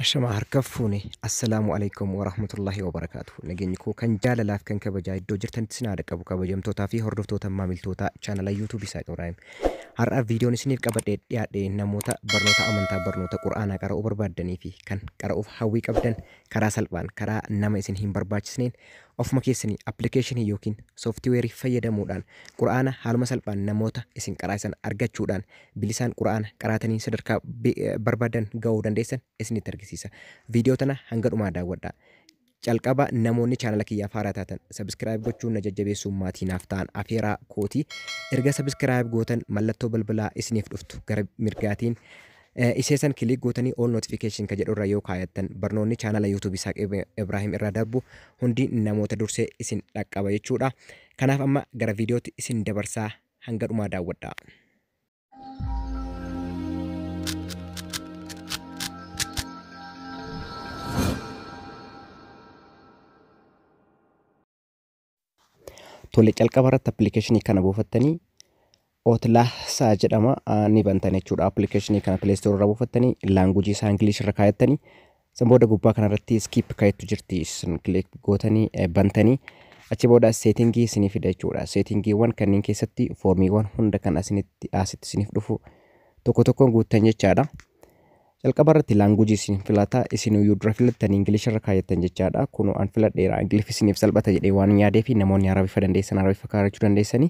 Ashamaa harka fuune, assalaamu alaikum warahmatullahi wabarakaatu. Nageenyi koo kan jaalalaaf kan kabajaa iddoo jirtanitti isin haa qabu, kabajamtootaa fi hordoftoota maamiltoota chaanala YouTube Isaaq Ibraahim. Har'a viidiyoon isiniif qabadhee dhiyaadhe namoota barnoota amantaa, barnoota Qur'aanaa qara'uu barbaaddanii fi kan qara'uuf hawwii qabdan, karaa salphaan, karaa nama isin hin barbaachisneen, ofuma keessanii appilikeeshinii yookiin sooftiweerii fayyadamuudhaan Qur'aana haaluma salphaan namoota isin qaraasan argachuudhaan bilisaan Qur'aana qaraatanii sadarkaa barbaadan ga'uu dandeessan isinitti argisiisa. Viidiyoo tana hanga dhumaa daawwadhaa. Calqaba namoonni chaanala kiyyaaf haaraa taatan subscribe gochuun na jajjabeessuun maatii naaf ta'an afeeraa kooti. Erga subscribe gootan mallattoo balbalaa isiniif dhuftu gara mirgaatiin isee san click gootanii all notification ka jedhu irra yoo kaayattan, barnoonni chaanala YouTube Isaaq Ibraahim irraa darbu hundi namoota dursee isin dhaqqaba jechuudha. Kanaaf amma gara viidiyootti isin dabarsaa, hanga dhumaa daawwadhaa. Tole, calqaba irratti appilikeeshinii kana buufattanii, Otlahsaa jedhama, ni bantan jechuudha. Appilikeeshinii kana Play Store irraa buufattanii, language isaa English irra kaayattanii, san booda gubbaa kanarratti skip kaayattu jirti, isin click gootanii bantanii, achi booda settingii isinii fida jechuudha. Settingiiwwan kanneen keessatti foormiiwwan hunda kan asinitti asitti isiniif dhufu tokko tokkoon guuttan jechaadha. Jalqaba irratti language isin filata, isin iyyuu dura filattanii English irra kaayattan jechaadha. Kunoo an filadheera, Ingiliffi isiniif salphata jedhee waan yaadee fi namoonni Arabiffa dandeessan Arabiffa kaayachuu dandeessanii.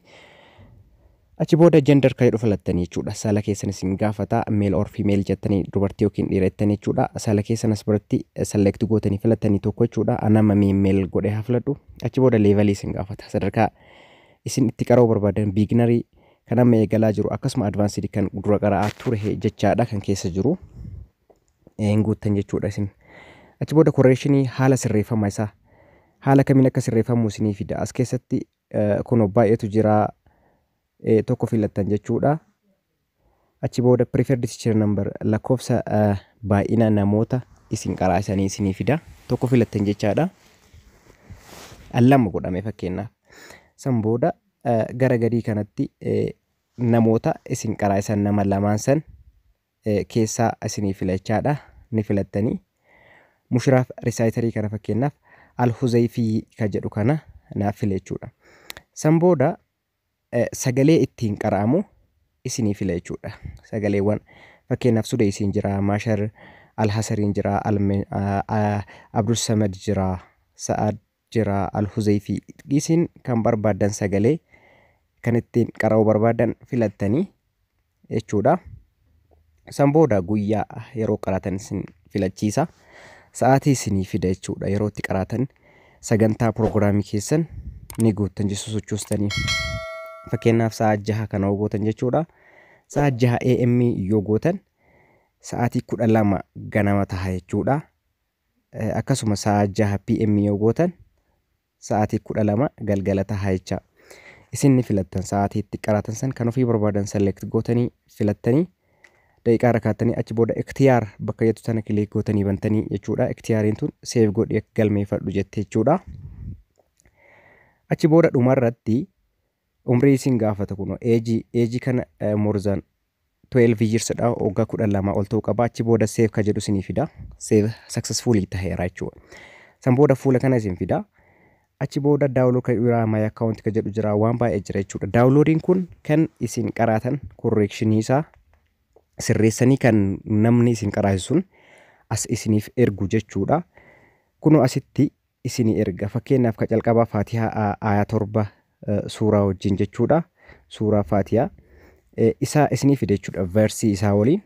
Achi booda gender kan jedhu filattanii jechuudha. Saala keessan isin gaafata, male or female jettanii, dubartii yookiin dhiira jettanii jechuudha. Saala keessan as biratti select gootanii filattanii tokko jechuudha. Anama male godhee haa filadhu. Achi booda levelii isin gaafata. Sadarkaa isin itti qara'uu barbaadan, beginnerii kan amma eegalaa jiru, akkasuma advanced kan dura qara'aa ture jechaadha kan keessa jiru. Hin guuttan jechuudha isin. Achi booda correctionii, haala sirreeffama isaa, haala kamiin akka sirreeffamu isinii fida. As keessatti kunoo baay'eetu jira, tokko filattan jechuudha. Achi booda preferred teacher number, lakkoofsa baay'ina namoota isin qaraasanii isinii fida. Tokko filattan jechaadha. Lama godhame fakkeenyaaf. San booda gara gadii kanatti namoota isin qaraasan nama lamaan san keessaa isinii filachaadha. Ni filattanii. Mushiraaf reciterii kana fakkeenyaaf Al-Huzayfii kan jedhu kana naaf file jechuudha. San booda sagalee ittiin qara'amu isinii fila jechuudha. Sagaleewwan fakkeenyaaf Sudeysiin jira, Maashar Al-Hasariin jira, Abdul Samad jira, Sa'ad jira, Al-Huzayfii. Isin kan barbaaddan sagalee kan ittiin qara'uu barbaaddan filattanii jechuudha. San booda guyyaa yeroo qaratan isin filachiisa. Sa'aatii isinii fida jechuudha. Yeroo itti qaratan sagantaa piroogiraamii keessan ni guuttan jechuudha sochoostanii. Fakkeenyaaf sa'a 6 kana yoo gootan jechuudha. Sa'a 6 AM yoo gootan sa'aatii 12 ganama taha jechuudha. Akkasuma sa'a 6 PM yoo gootan sa'aatii 12 galgala taha jecha. Isin ni filattan sa'aatii itti qaratan san, kan ofii barbaadan select gootanii filattanii, daqiiqaa irra kaa'attanii, achi booda iktiyaar bakka jettu tana click gootanii bantanii jechuudha. Iktiyaariin tun save godhee galmeeffadhu jette jechuudha. Achi booda dhumarratti umrii isin gaafata, kunoo age kana more than 12 years dha, waggaa 12 ol ta'uu qaba. Achi booda save ka jedhu isinii fida. Save successfully taheera jechuudha. San booda fuula kana isin fida. Achi booda download kan jira, my account ka jedhu jira, waan baay'ee jira jechuudha. Downloadiin kun kan isin qaraatan correctionii isaa sirreessanii kan namni isin qaraasisu sun as isiniif ergu jechuudha. Kunoo asitti isinii erga. Fakkeenyaaf ka calqabaa Faatihaa aayaa 7 suuraa wajjin jechuudha. Suuraa Faatihaa isaa isinii fide jechuudha. Versii isaa waliin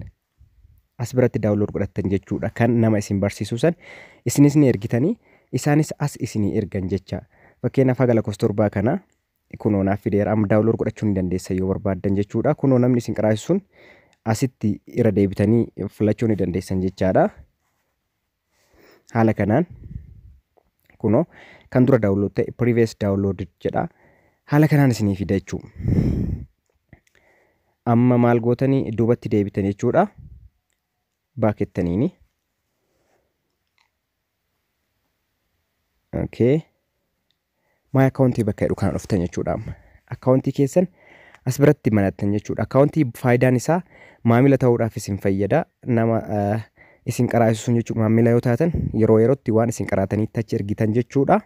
as biratti download godhattan jechuudha. Kan nama isin barsiisu san isinis ni ergitanii, isaanis as isinii ergan jecha. Fakkeenyaaf haga lakkoofsa 7 kana kunoo naaf fideera. Amma download godhachuu ni dandeessa yoo barbaaddan jechuudha. Kunoo namni isin qaraasisu sun asitti irra deebitanii filachuu ni dandeessan jechaadha. Haala kanaan kunoo kan dura download ta'e previous download jedha. Haala kanaan isinii fida jechuudha. Amma maal gootanii duubatti deebitan jechuudha. Baakettaniini. Okay. My account bakka jedhu kana dhuftan jechuudha amma. Akkaawuntii keessan as biratti banattan jechuudha. Akkaawuntii faayidaan isaa maamila ta'uudhaaf isin fayyada. Nama Isin qaraasisuun jechuudha. Maamila yoo taatan yeroo yerootti waan isin qaraatanii achi ergitan jechuudha.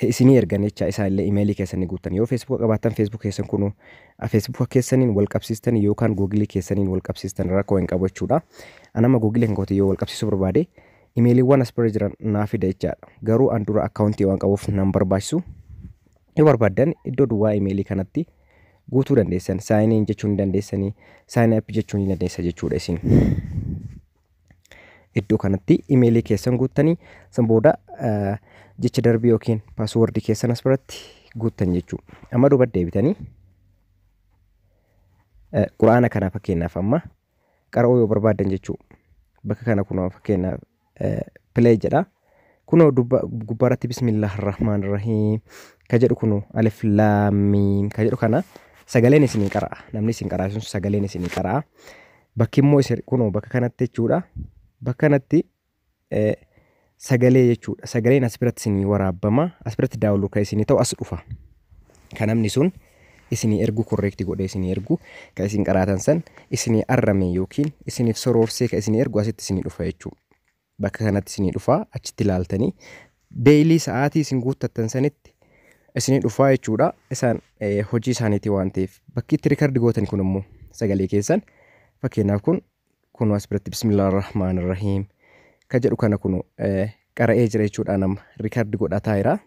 Isinii ergan jecha isaallee imeelii keessan ni guuttan. Yoo Feesbuuka qabaattan, Feesbuuk keessan kunuu Feesbuuka keessaniin wal qabsiistan yookaan Googilii keessaniin wal qabsiistan, rakkoo hin qabu jechuudha. Anama Googilii kan kooti yoo wal qabsiisuu barbaade, imeeliiwwan as bira jiran naa fida jechaadha. Garuu an dura akkaawuntii waan qabuuf nan barbaachisu. Yoo barbaaddan iddoo duwwaa imeelii kanatti guutuu dandeessan. Sign in jechuu ni dandeessanii, sign up jechuu ni dandeessa jechuudha isin. Iddoo kanatti imeelii keessan guuttanii, san booda jecha darbii yookiin paaswoordii keessan as biratti guuttan jechuudha. Amma duuba deebitanii quraana kana fakkeenyaaf amma qara'uu yoo barbaaddan jechuudha. Bakka kana kunoo fakkeenyaaf play jedha. Kunoo gubbaarratti bismillah rahmaan rahiim ka jedhu, kunoo alif laam miim ka jedhu kana sagaleen isinii qara'a. Namni isin qara'a sun sagaleen isinii qara'a. Bakki immoo isin kunoo bakka kanatti jechuudha. Bakka kanatti sagalee jechuudha. Sagaleen as biratti isinii waraabbama. As biratti download kan isinii ta'u as dhufa. Kan namni sun isinii ergu, correct godhee isinii ergu, kan isin qaraatan san isinii arrame yookiin isiniif soroorsee kan isinii ergu asitti isinii dhufa jechuudha. Bakka kanatti isinii dhufa, achitti ilaaltanii daily sa'aatii isin guuttattan sanitti isinii dhufaa jechuudha. Isaan hojii isaaniiti waan ta'eef, bakki itti record gootan kun immoo sagalee keessan, fakkeenyaaf kun as biratti bismillah rahmaan rahiim ka jedhu kana kun qara'ee jira jechuudha, nama record godhataa jira.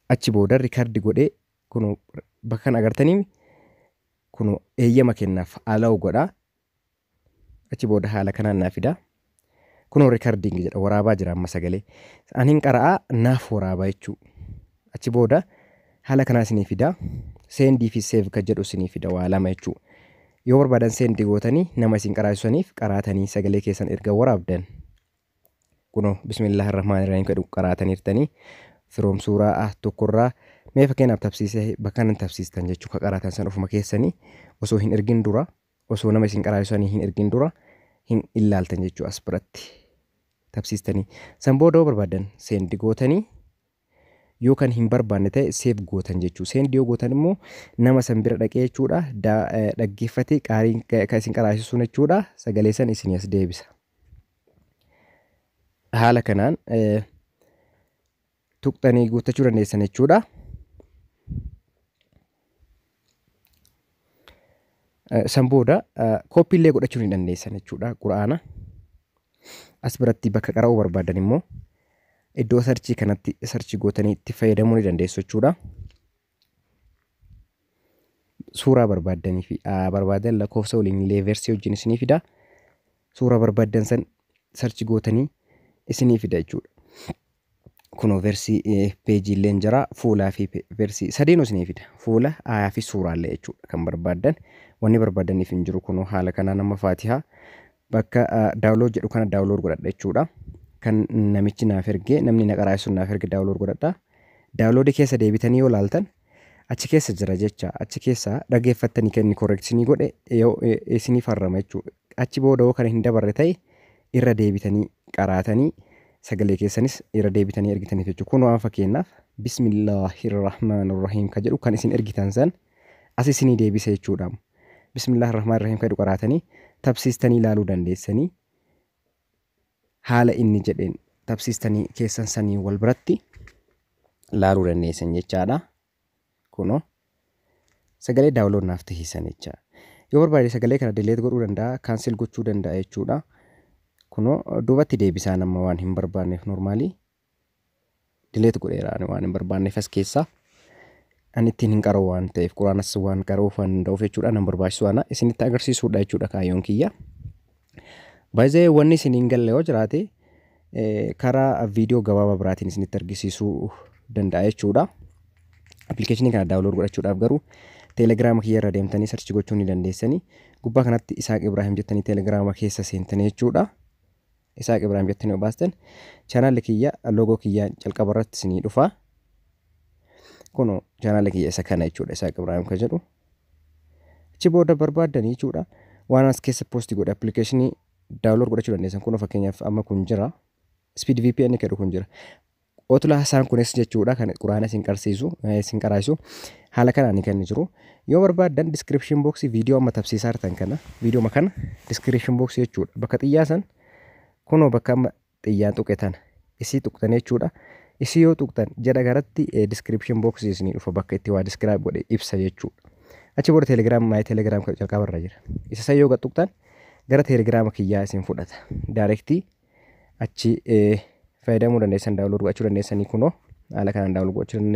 Achi booda record godhee kun bakka kana agartanii kun eeyyama kennaaf, allow godha. Achi booda haala kanaan naa fida. Kunoo recording jedha, waraabaa jira amma sagalee. Ani hin qara'aa, naaf waraabaa jechuudha. Achi booda haala kanaa isinii fida. Send fi save kan jedhu isinii fida, waa lama jechuudha. Yoo barbaadan send gootanii nama isin qaraasisaniif qaraatanii sagalee keessan erga waraabdan. Kunoo bismillaahi rahmaani rahiim jedhu qaraataniirtanii firoom suuraa tokkorraa mee fakkeenyaaf tabsiisee bakka kanan tabsiistan jechuu, ka qaraatan san ofuma keessanii osoo hin ergin dura, osoo nama isin qaraasisanii hin ergin dura hin ilaaltan jechuu, as biratti tabsiistanii. San booda yoo barbaadan send gootanii, yoo kan hin barbaanne ta'e save gootan jechuu. Send yoo gootan immoo nama san bira dhaqee jechuudha, dhaggeeffatee qaariin kan isin qaraasisuun jechuudha, sagalee san isinii as deebisa. Haala kanaan tuqxanii guuttachuu dandeessan jechuudha. San booda copy illee godhachuu ni dandeessan jechuudha quraana. As biratti bakka qara'uu barbaadan immoo iddoo search kanatti search gootanii itti fayyadamuu ni dandeessu jechuudha. Suuraa barbaaddanii fi barbaadan lakkoofsa waliin illee verse wajjin isinii fida. Suuraa barbaaddan san search gootanii isinii fida jechuudha. Kunoo verse, page illee jira, fuulaa fi verse sadeenuu isinii fida. Fuula, aayaa fi suuraallee jechuudha kan barbaaddan. Wanni barbaadaniif hin jiru. Kunoo haala kanaan amma faatihaa bakka download jedhu kana download godhadha jechuudha. Kan namichi naaf ergee, namni na qaraasu naaf erge download godhadha. Download keessa deebitanii yoo laaltan achi keessa jira jecha, achi keessa dhaggeeffattanii kan inni correct isinii godhe yoo isinii farrama jechuudha. Achi booda yoo kana hin dabarre ta'e irra deebitanii qaraatanii sagalee keessanis irra deebitanii ergitaniif jechuudha. Kun waan fakkeenyaaf bismillaahirrahmaanirrahiim kan jedhu kan isin ergitan san as isinii deebise jechuudha. Bismillaahirrahmaanirrahiim kan jedhu qaraatanii tabsiistanii ilaaluu dandeessanii, haala inni jedheen tabsiistanii keessan sanii wal biratti laaluu dandeessan jechaadha. Kunoo sagalee download naaf tahisan jecha. Yoo barbaade sagalee kana delete godhuu danda'a, cancel gochuu danda'a jechuudha. Kunoo duubatti deebisaa nama waan hin barbaanneef normally delete godheera waan hin barbaanneef, as keessaa ani ittiin hin qara'u waan ta'eef, quraanas waan qara'uuf waan danda'uuf jechuudha, nan barbaachisu ana isinitti agarsiisuudha jechuudha kaayyoon kiyya. Baay'ee wanni isin hin galle yoo jiraate karaa viidiyoo gabaabaa biraatiin isinitti argisiisuu danda'a jechuudha. Appilikeeshinii kana download godhachuudhaaf garuu Teelegiraama kiyya irra deemtanii search gochuu ni dandeessanii. Gubbaa kanatti Isaaq Ibraahim jettanii Teelegiraama keessa seentanii jechuudha. Isaaq Ibraahim jettanii yoo baastan chaanaalli kiyya logo kiyya jalqaba irratti isinii dhufa. Kunoo chaanaalli kiyya isa kana jechuudha, Isaaq Ibraahim kan jedhu. Achi booda barbaaddanii jechuudha, waan as keessa post godhe appilikeeshinii download godhachuu dandeessan. Kunoo fakkeenyaaf amma kun jira. Speed VPN jedhu kun jira. Otlaasaan kunis jechuudha kan quraana isin qarsiisu, isin qaraasu haala kanaan kan inni jiru. Yoo barbaaddan description box viidiyoo amma tabsiisaa jirtan kana, viidiyoo kana description box jechuudha. Bakka xiyyaa san, kunoo bakka amma xiyyaan tuqe tana isii tuqxan jechuudha. Isii yoo tuqxan jala garatti description box isinii dhufa, bakka itti waa describe godhe ibsa jechuudha. Achi booda Telegram, my Telegram kan jalqabarra jira. Isa san yoo tuqxan gara Telegiraama kiyyaa isin fudhata. Direct achi fayyadamuu dandeessan, download gochuu dandeessanii, kunoo haala kanaan download gochuu dandeessan.